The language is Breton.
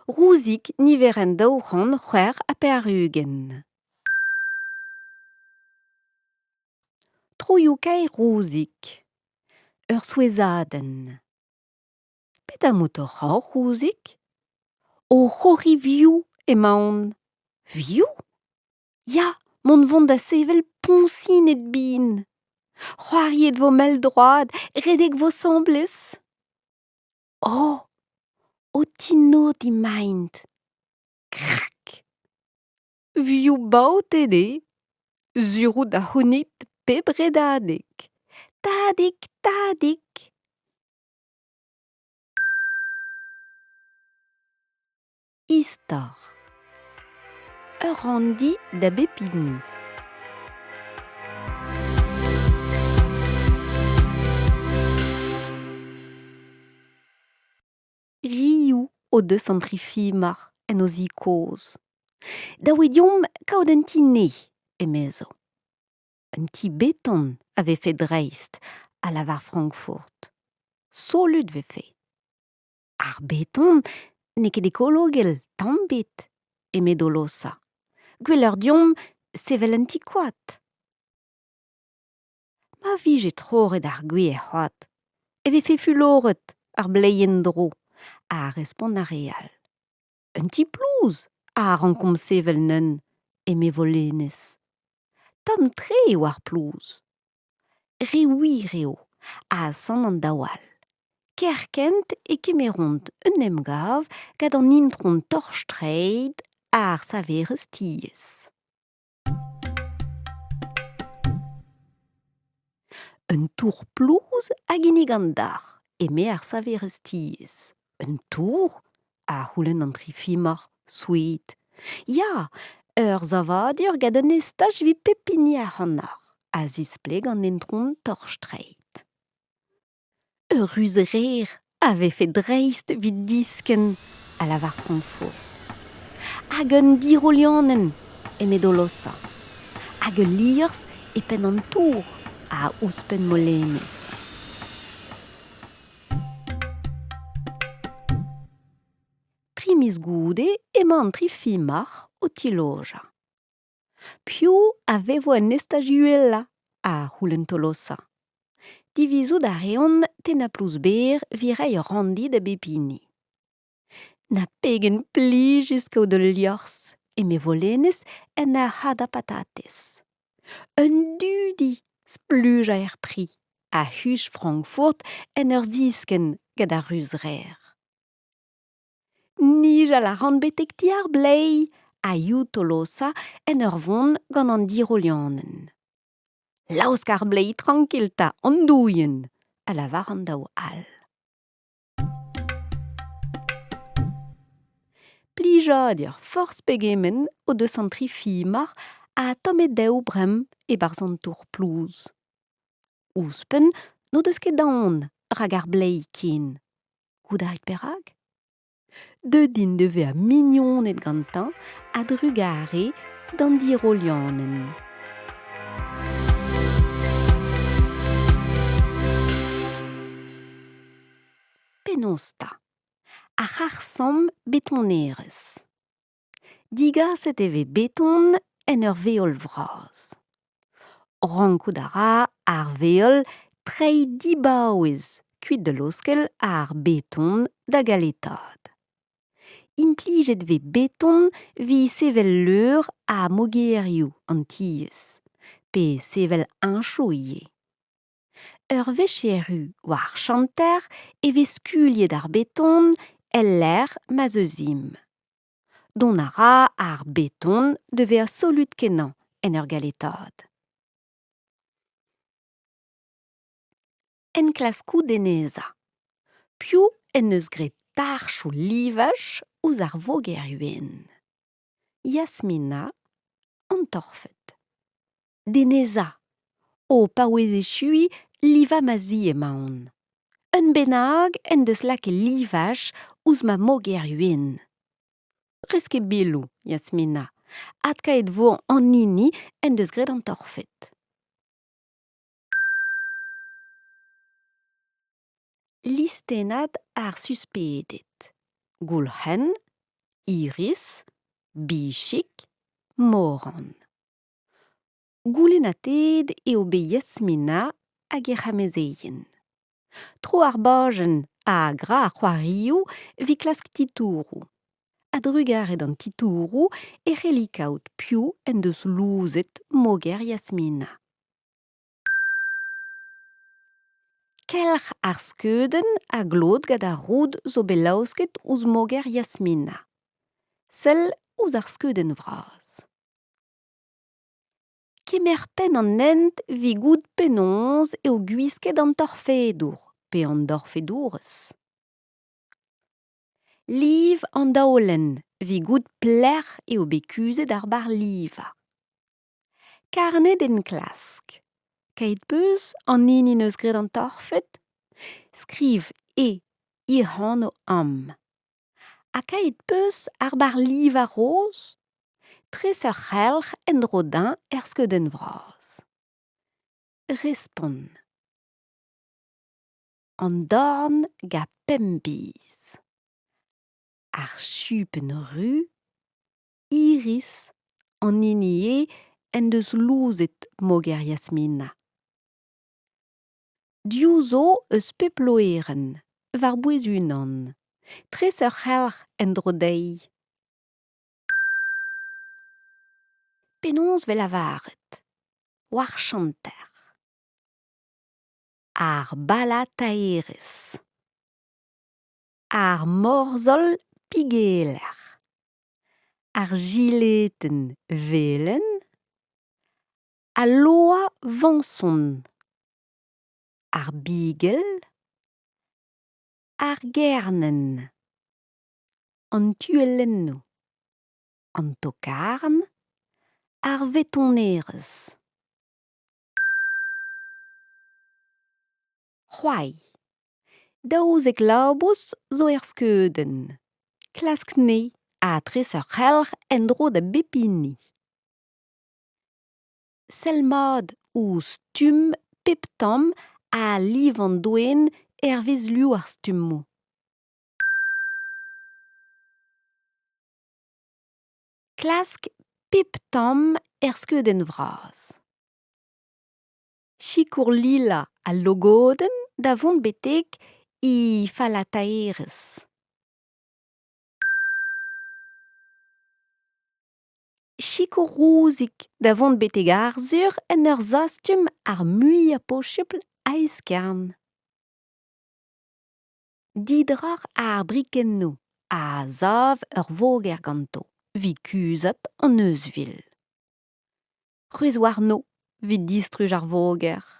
Rouzig niverenn 286. Troioù-kaer Rouzig. Ur souezhadenn. Petra 'maout oc'h ober, Rouzig ? O c'horiñ vioù emaon. Vioù ? Ya, mont 'vont da sevel poñsined bihan. C'hoariet 'vo mell-droad, redek 'vo 'sambles. Oh ! O tinodiñ 'maint. Krak ! Vioù baoted eo. Sur out da c'hounit pep redadeg. Tadig, tadig ! Istor. Ur ranndi da bep hini. Rioù o deus an tri fimar en o zi kozh. Dav eo deomp kaout un ti nevez, emezo. Un ti beton a vefe dreist, a lavar Frankfurt. Solut 'vefe. Ar beton n'eo ket ekologel tamm ebet, eme Dolosa. Gwelloc'h deomp sevel un ti koad. Ma vije troc'het ar gwez er c'hoad e vefe fuloret ar bleiz en-dro, a respont ar re all. Un ti plouz a rankomp sevel neuze, eme Volenez. Tomm-tre eo ar plouz. Re wir eo, a asant an daou all. Kerkent e kemeront un emgav gant an intron Torch-Treid ar saverez tiez. Un tour plouz a ginnigan deoc'h, eme ar saverez tiez. Un tour ? a c'houlenn an tri fimoc'h, souezhet. Ya, ur savadur gant un estaj evit pep hini ac'hanoc'h, a zispleg an intron Torch-Treid. Ur ruz-rer a vefe dreist evit diskenn, a lavar Frankfurt. Hag un dirolianenn, eme Dolosa. Hag ul liorzh e penn an tour, a ouzhpenn Molenez. Tri miz goude emañ an tri fimoc'h o tilojañ. Piv a vevo en estaj uhelañ ? a c'houlenn Tolosa. Divizout a reont tennañ plouz berr evit reiñ ur ranndi da bep hini. Na pegen plijus kaout ul liorzh, eme Volenez en ur hadañ patatez. Un dudi splujañ er pri, a huch Frankfurt en ur ziskenn gant ar ruz-rer. Nijal a ran betek ti ar bleiz, a you Tolosa en ur vont gant an dirolianenn. Laosk ar bleiz trankil 'ta, an douilhenn, a lavar an daou all. Plijadur forzh pegement o deus an tri fimoc'h ha tommet dezho bremañ e-barzh an tour plouz. Ouzhpenn n'o deus ket aon rak ar bleiz ken. Goût a rit perak ? Deuet int da vezañ mignoned gantañ a-drugarez d'an dirolianenn. Penaos 'ta ? Ar c'harr-samm betonerezh. Digaset e vez beton en ur veol vras. Rankout a ra ar veol treiñ dibaouez kuit da laoskel ar beton da galetaat. Implijet 'vez beton evit sevel leur ha mogerioù an tiez, pe sevel heñchoù ivez. Ur wech erru war ar chanter e vez skuilhet ar beton el lec'h ma'z eus ezhomm. Dont a ra ar beton da vezañ solut-kenañ en ur galetaat. Enklaskoù denezañ. Piv en deus graet tarchoù livaj ouzh ar voger-wenn ? Yasmina, an torfed. Denezañ. O paouez echuiñ livañ ma zi emaon. Un bennak en deus lakaet livaj ouzh ma moger wenn. Rez ket biloù, Yasmina. Adkaet 'vo an hini en deus graet an torfed. Listennad ar suspeded. Goulc'hen. Iris, Bichig, Moran. Goulennatet eo bet Yasmina hag hec'h amezeien. Tro ar bajenn ha gra ar c'hoarioù evit klask titouroù. A-drugarez d'an titouroù e c'helli kaout piv en deus louzet moger Yasmina. Kelc'h ar skeudenn a glot gant ar roud zo bet laosket ouzh moger Yasmina. Sell ouzh ar skeudenn vras. Kemer penn an hent evit goût penaos eo gwisket an torfedour pe an dorfedourez. Liv an daolenn evit goût pelec'h eo bet kuzhet ar barr-livañ. Karned enklask. Keit 'peus an hini 'neus graet an torfed? Skriv e hec'h anv amañ. Ha kaet 'peus ar barr-livañ roz? Tres ur c'helc'h en-dro dezhañ er skeudenn vras. Respont. An dorn gant pemp biz. Ar chupenn ruz, Iris an hini eo en deus louzet moger Yasmina. Div zo eus pep loerenn, war-bouez unan. Tres ur c'helc'h en-dro dezhi. Penaos 'vez lavaret war chanter Ar balataerez. Ar morzhol pigeller. Ar jiletenn velen. Al loa vañson. Ar bigell. Ar gernenn. An tuellennoù. An tokarn. Ar vetonerez. C'hoari. 12 labous zo er skeudenn. Klask 'ne ha tres ur c'helc'h en-dro da bep hini. Sell mat ouzh stumm pep tamm ha liv an doenn hervez liv ar stummoù. Klask pep tamm er skeudenn vras. Sikour Lila al logodenn da vont betek he falataerez. Sikour Rouzig da vont betek Arzhur en ur zastum ar muiañ posupl a eskern. Didroc'h ar brikennoù a sav ur voger ganto evit kuzhat an euzhvil. C'hwezh warno evit distruj ar voger.